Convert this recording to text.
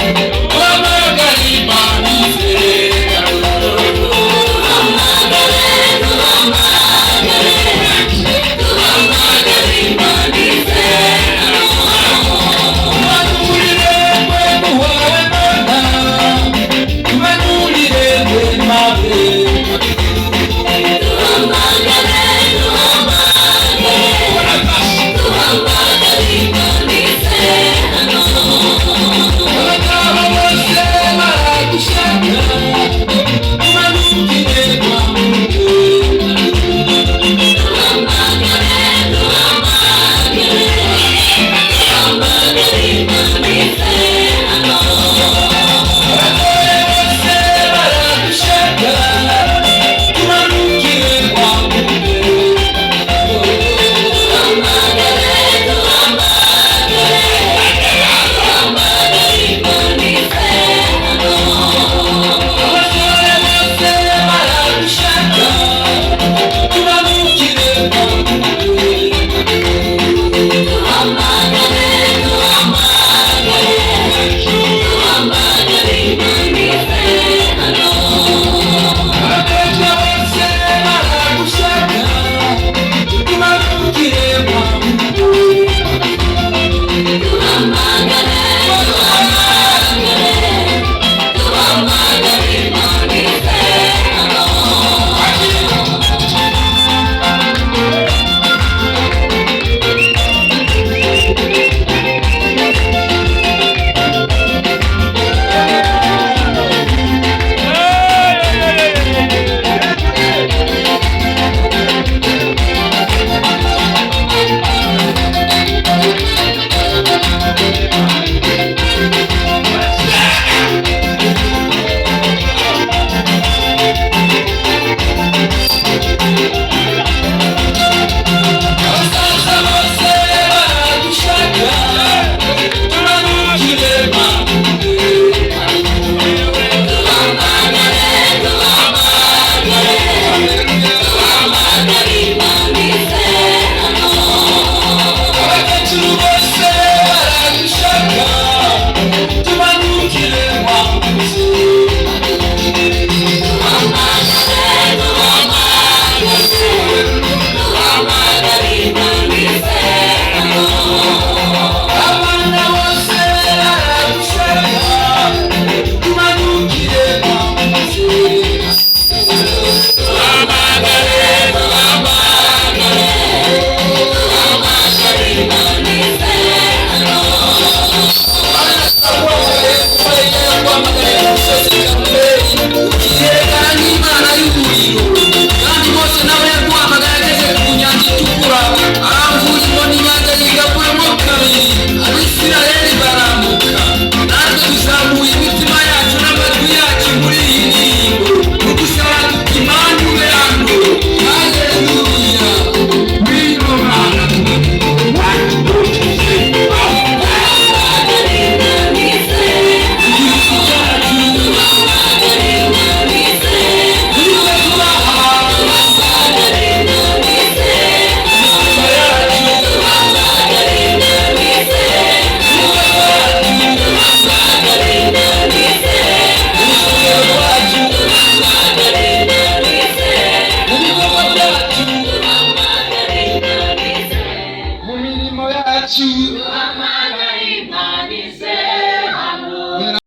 Duhamagare Imana ize. Duhamagare Imana ize. Tumanurire mpwemu wawe Mana, tumanurire mabe. Duhamagare, duhamagare, duhamagare Imana ize hano. Abagabo bose baragushaka, tumanukire kwa Mungu. Duhamagare, duhamagare, duhamagare Imana ize hano. Abagore bose baragushaka, tumanukire kwa Mungu. Duhamagare, duhamagare, duhamagare Imana ize hano. Abasore bose baragushaka, tumanukire kwa Mungu. Duhamagare, duhamagare, duhamagare Imana ize hano. Abakobwa bose baragushaka, tumanukire kwa Mungu. Duhamagare, duhamagare, duhamagare Imana ize hano. Abasaza bose baragushaka, tumanukire kwa Mungu. Duhamagare, duhamagare, duhamagare Imana ize hano. Abakecuru bose baragushaka, tumanukire kwa Mungu. Duhamagare, duhamagare, duhamagare Imana ize hano. Abana bose baragushaka, tumanukire kwa Mungu. Duhamagare, duhamagare, duhamagare Imana ize hano. Yerekana n'Imana y'umuriro, kandi Mose nawe yaguhamagaye ageze ku nyanja itukura, aramvura inkoni inyanja yigabuyemo kabiri, Abisirayeli barambuka. Natwe tuzamuye imitima yacu n'amajwi yacu muri iyi ndirimbo tugusaba tuti: Imana ube hano. Haleluya! Ngwino Mana. One, two, three, four. Duhamagare Imana ize hano. Igihugu cyacu Duhamagare Imana ize hano. niwe tubaha. Duhamagare Imana ize hano. Yacu Duhamagare Imana ize hano. Duhamagare Imana ize hano. rwacu Duhamagare Imana ize mu bikorwa byacu, Duhamagare Imana ize mu mirimo yacu. Duhamagare Imana ize hano.